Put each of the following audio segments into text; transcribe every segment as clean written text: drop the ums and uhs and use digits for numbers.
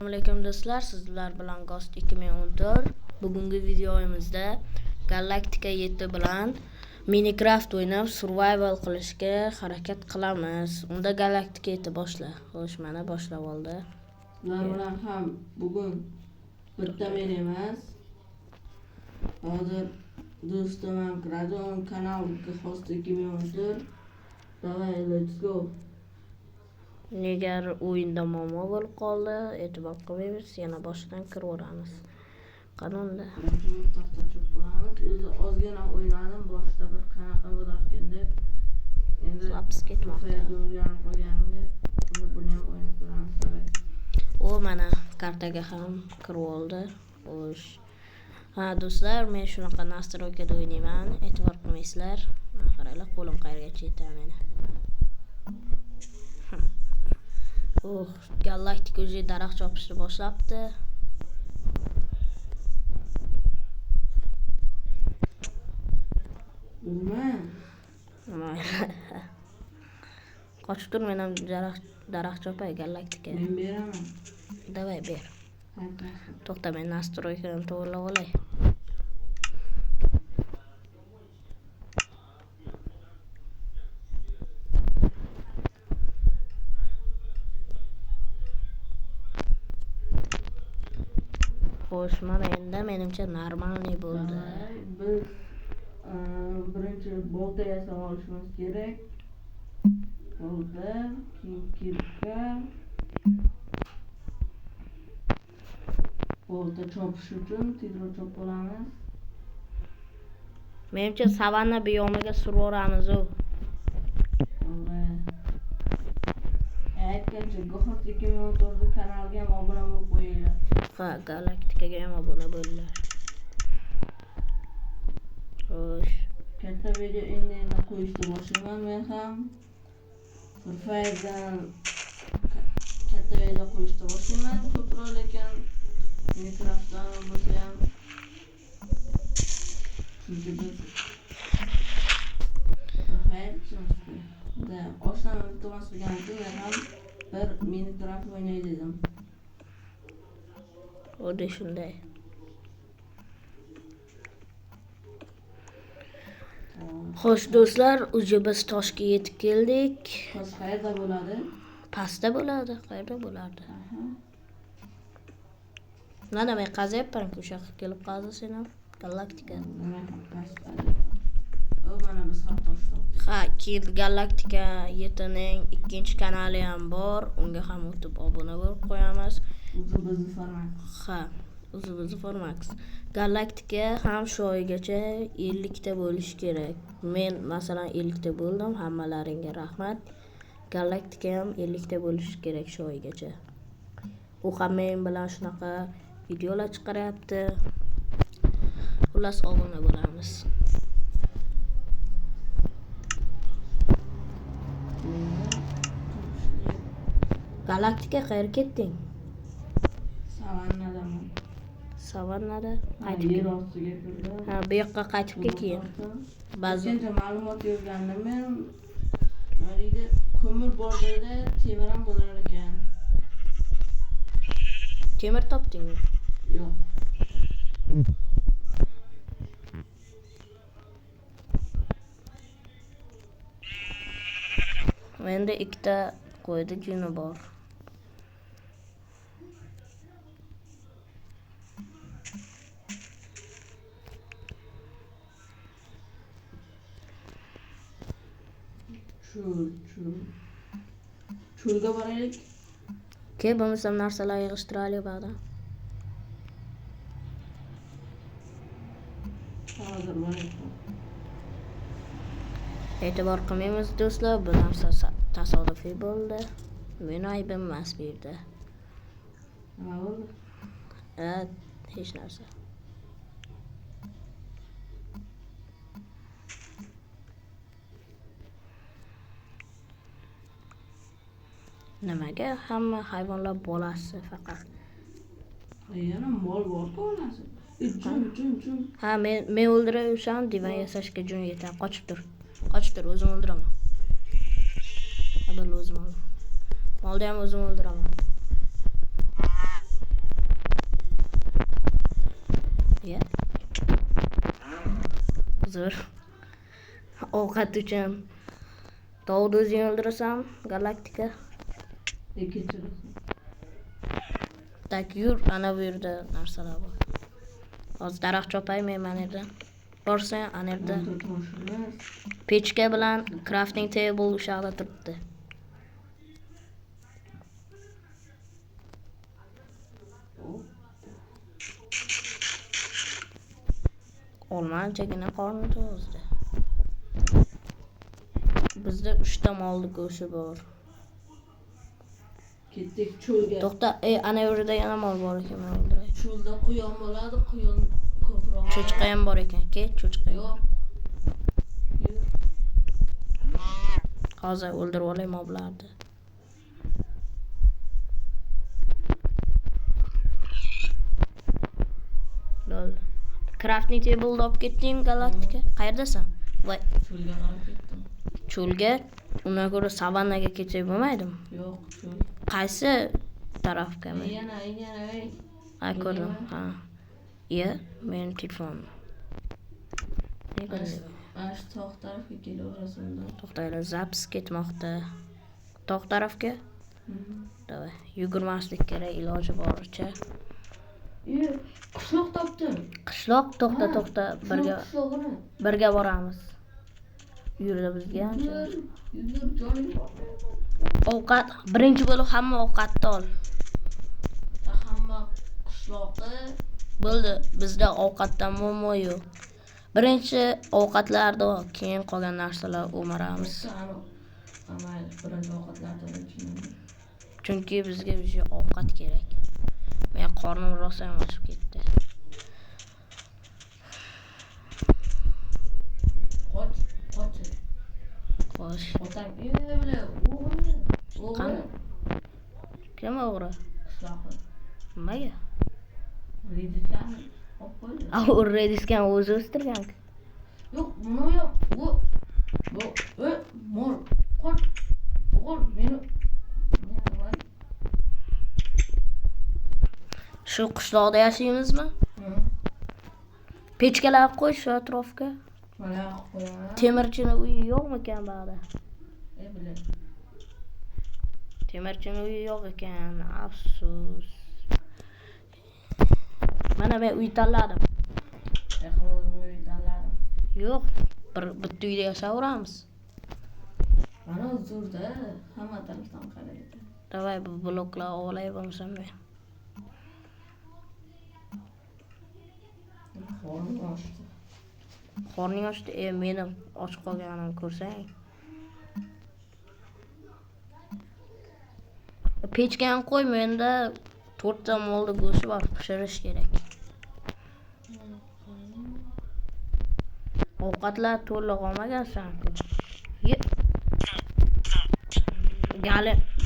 Alaykum do'stlar, sizlar bilan Ghost 2014. Bugungi videomizda Galaktika 7 bilan Minecraft o'ynab survival qilishga harakat qilamiz. Unda Galaktika 7 boshla. Xo'sh, mana boshlab oldi. Sizlar bilan ham bugun bitta men emas. Hozir do'stim ham kiradi. Onun kanaliga Host 2014. Давай, let's go. Negadir o'yinda muammo bo'lib qoldi. E'tibor qilmaymiz, yana boshidan kiraveramiz. Qani unda? Birinchi taxta cho'p bo'lamiz. O'zi ozgina o'ynadim, boshida bir qanaqa bo'larkan deb. Endi Laps ketmoqda. Free o'rganib qolganimga endi buni ham o'ynab ko'ramiz. Давай. U mana kartaga ham kirib oldi. Xo'sh. Ha do'stlar, men shunaqa nastroykada o'ynayman. E'tibor qilmaysizlar. Mana qaranglar, qo'lim qayergacha yetadi meni. Oh, Galaktik уже daraxt chopishni boshlabdi. Bilmam. Mayli. Qochib tur, men ham daraxt chopay Galaktika. Men beraman. Давай ber. Qaytmasin. To'xta, men nastroykani to'g'rilab olay. Xo'sh, mana endi menimcha normalniy bo'ldi. Давай, biz birinchi bolta yasab olishimiz kerak. Bolta, keyin kirka. Bolta chopish uchun tezroq chopib olamiz. Menimcha savanna biyomiga suraveramiz u. To'g'ri. Aytgancha Gohot 2014 kanaliga ham obuna bo'lib qo'yinglar. Ha, Galaktikaga ham obuna bo'linglar. Xo'sh. Katta video endi qo'yishni boshlayman men ham. Free Fire'dan katta video qo'yishni boshlayman ko'proq, lekin Minecraftdan bo'lsa ham. Chunki biz Free Fire'chimiz-ku. Da, oshnam iltimos qilgani uchun men ham bir Minecraft o'ynay dedim. Xuddi shunday. Xo'sh do'stlar, уже biz toshga yetib keldik. Tosh qayerda bo'ladi? Pastda bo'ladi, qayerda bo'lardi? Mana men qazyapman-ku, o'sha yoqqa kelib qazi sen ham. Galaktika. Nima pastda? O, mana biz ham tosh topdik. Ha, keyin Galaktika 7ning ikkinchi kanali ham bor. Unga ham o'tib obuna bo'lib qo'yamiz. O'zi bizni format. Ha, o'zi bizni formax. Galaktika ham shu oygacha 50 ta bo'lishi kerak. Men masalan 50 ta bo'ldim, hammalaringga rahmat. Galaktika ham 50 ta bo'lishi kerak shu oygacha. U ham men bilan shunaqa videolar chiqaryapti. Xullas obuna bo'lamiz. Galaktika qayerga ketding? Savannadaman. Savannada Ha, qaytib yer kel. ostiga kirdim. Ha, bu yoqqa qaytib kel keyin. Ba'zi Aytgancha ma'lumot yozgandim men. Nima deydi? Ko'mir bor joyda temir ham bo'lar ekan. Temir topdingmi? Yo'q. Menda ikkita qo'yda juni bor. Cho'l, cho'l. Cho'lga boraylik. Kel, bo'lmasam narsalar yig'ishtiraylik ba'dan. Hozir boraylik. E'tibor qilmaymiz do'stlar, bu narsa tasodifiy bo'ldi. Meni aybim emas bu yerda. Nima bo'ldi? Hech narsa. Nimaga hamma hayvonlar bolasi faqat? Yana mol bor-ku onasi. Jun, jun, jun. Ha, men o'ldiraversam divan yasashga jun yetadi. Qochib tur. Qochib tur, o'zim o'ldiraman. Ha, bo'ldi, o'zim o'ldiraman. Molni ham o'zim o'ldiraman. Zo'r. Ovqat uchun. Tovuqni o'zing o'ldirasan, galaktika. Kechirasan. Tak, yur, ana bu yerda narsalar bor. Hozir daraxt chopay men mana yerdan. Borsang, ana yerda pechka bilan crafting table o'sha yoqda turibdi. Olma anchagina qorni to'g'izdi. Bizda 3 ta molni go'shti bor. Ketdik cho'lga. To'xta, ana yerda yana mol bor ekan, men o'ldiray. Cho'lda quyon bo'ladi, quyon ko'proq. Cho'chqa ham bor ekan, kel, cho'chqa. Yo'q. Yo'q. Hozir o'ldirib olay moblarni. Lol. Crafting table olib ketding galaktika. Qayerdasan? Voy, Cho'lga qarab ketdim. Cho'lga, undan ko'ra savannaga ketsak bo'lmaydimi? Yo'q, cho'l. Qaysi tarafga? Yana, ey. Ha, ko'rdim. Ha. Iya, mening telefonim. Ana shu tog' tarafga kelaverasan. To'xtanglar, zapis ketmoqda. Tog' tarafga? Davay, yugurmaslik kerak iloji boricha. Qishloq topdim. Qishloq, to'xta, to'xta, birga boramiz. U yerda bizga ancha. Yugur, jonim bor. Ovqat, birinchi bo'lib hamma ovqatni ol. Hamma qishloqi bo'ldi, bizda ovqatdan muammo yo'q. Birinchi ovqatlarni ol, keyin qolgan narsalar o'maramiz. Birinchi ovqatlarni birinchi. Chunki bizga o'sha ovqat kerak. Men qornim rosa ham ochib ketdi. Qoch, qoch. Qoch. Otam, o'g'ri. O'g'ri. Kim o'g'ri? Qishloqi. Nimaga? Rediskani olib qo'ydi. A, u rediskani o'zi o'stirgan-ku. Yo'q, buni yo'q. Bu, mol, qoch. O'g'il, meni. Shu qishloqda yashaymizmi? Pechkalar qo'y shu atrofga. Mana qo'yaman. Temirchini uyi yo'qmikan ba'da? Bilaman. Temirchini uyi yo'q ekan, afsus. Mana men uy tanladim. Men ham o'zim uy tanladim. Yo'q, bitta uyda yashayveramiz. Mana zo'rda, hamma tarafdan qaraydi. Davay bu bloklar olay bo'lmasam men. Qornim ochdi. Qorning ochdi? Meni och qolganimni ko'rsang. Pechkani qo'y, menda 4 ta molni go'shti bor, pishirish kerak. Ovqatlar to'liq olmagansan-ku.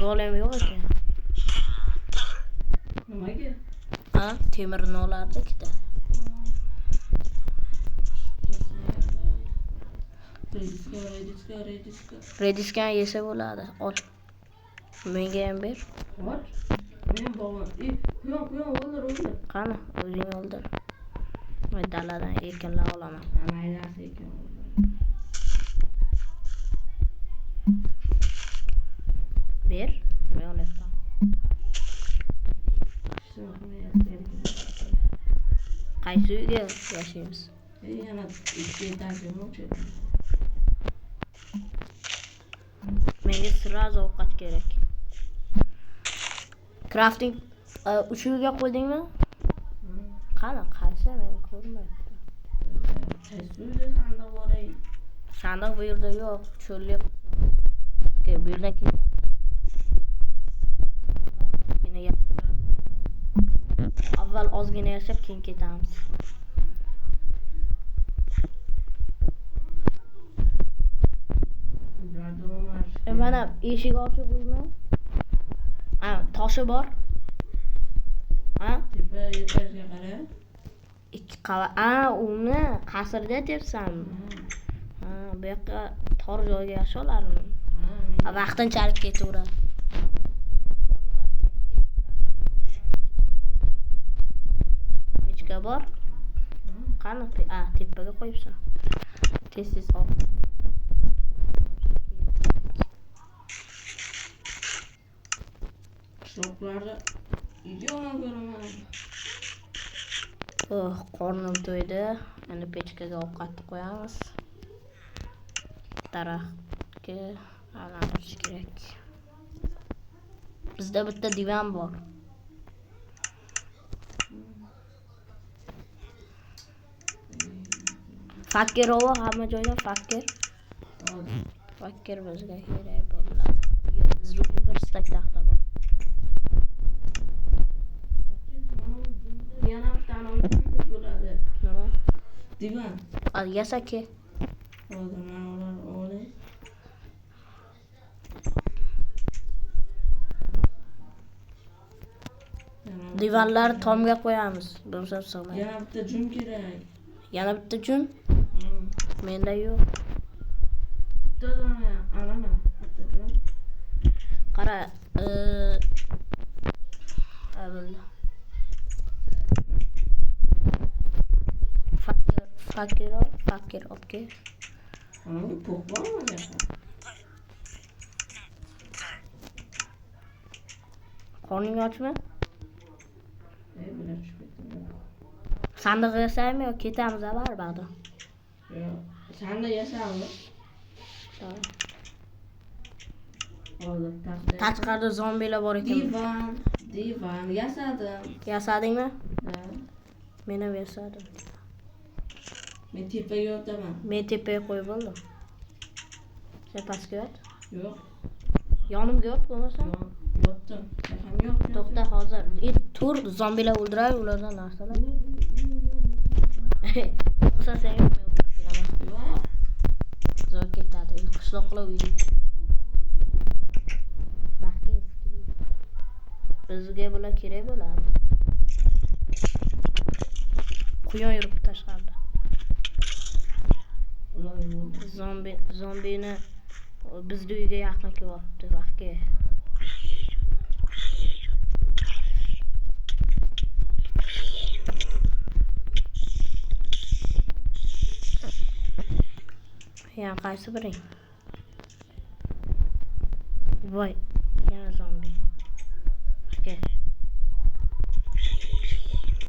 Golem yo'q ekan. Nimaga? Ha, temirni olardik-da. Rediska. Rediskani yesa bo'ladi. Ol. Menga ham ber. Och. Men bog'im. Quyon, o'ldir. Qani, o'zing o'ldir. Men daladan ekinlar olaman. Maydasi ekan. Ber, men olyapman. Qaysi uyga yashaymiz? Yana ikki etajli o'chadi. Menga sразу ovqat kerak. Crafting uch uyga qo'ydingmi? Qani, qaysi men ko'rmayapman. Qaysi uyda sandiq bor? Sandiq bu yerda yo'q, cho'llik. Bu yerdan ketamiz. Avval ozgina yashab, keyin ketamiz. Mana eshik ochiq uymi? Ha, toshi bor. Ha? Tepa etajga qara. Ikki qavat. Ha, uni qasrda deyapsanmi? Ha, bu yoqqa tor joyga yasha olarmi? Ha, vaqtinchalik ketaveradi. Pechka bor. Qani? A, tepaga qo'yibsan. Tez-tez ol. Qishloqlarda yomon ko'raman. Oh, qornim to'ydi. Endi pechkaga ovqatni qo'yamiz. Daraxtga aylantirish kerak. Bizda bitta divan bor. Fakir ovo hamma joyda fakir. Fakir bizga kerak bo'ladi. Bizda bir stak taxta bor. Yana bitta bo'ladi. Nima? Divan. Al yasaki. Hozir men ular olay. Divanlarni tomga qo'yamiz. Bo'lmasa sig'maydi. Yana bitta jum kerak. Yana bitta jum? Menda yo'q. Bitta dona alaman. Bitta jum. Qara, bo'ldi. Fakir, fakir, okey. Mana bu po'q bormi bu yoqda? Qorning ochmi? Bular tushib ketdi. Sandiq yasaymi yo ketamiz baribir? Yo'q, sandiq yasaymiz. Tamam. Hozir taxta. Tashqarida zombilar bor ekan. Divan, divan yasadim. Yasadingmi? Ha. Men ham yasadim. Men tepaga yotaman. Men tepaga qo'yib bo'ldim. Sen pastga yot. Yo'q. Yonimga yot bo'lmasa. Yo'q, yotdim. Sen ham yot. To'xta hozir. Tur, zombilar o'ldirar ulardan narsalar. Bo'lmasa sen yo'q, men o'ldirib kelaman. Yo'q. Zo'r ketadi. Qishloqlar uyi. Bizga bular kerak bo'ladi. Quyon yuribdi tashqarida. Zombi, zombini bizni uyga yaqin kelyapti vaqtga. Yana qaysi biring? Voy, yana zombi. Okey.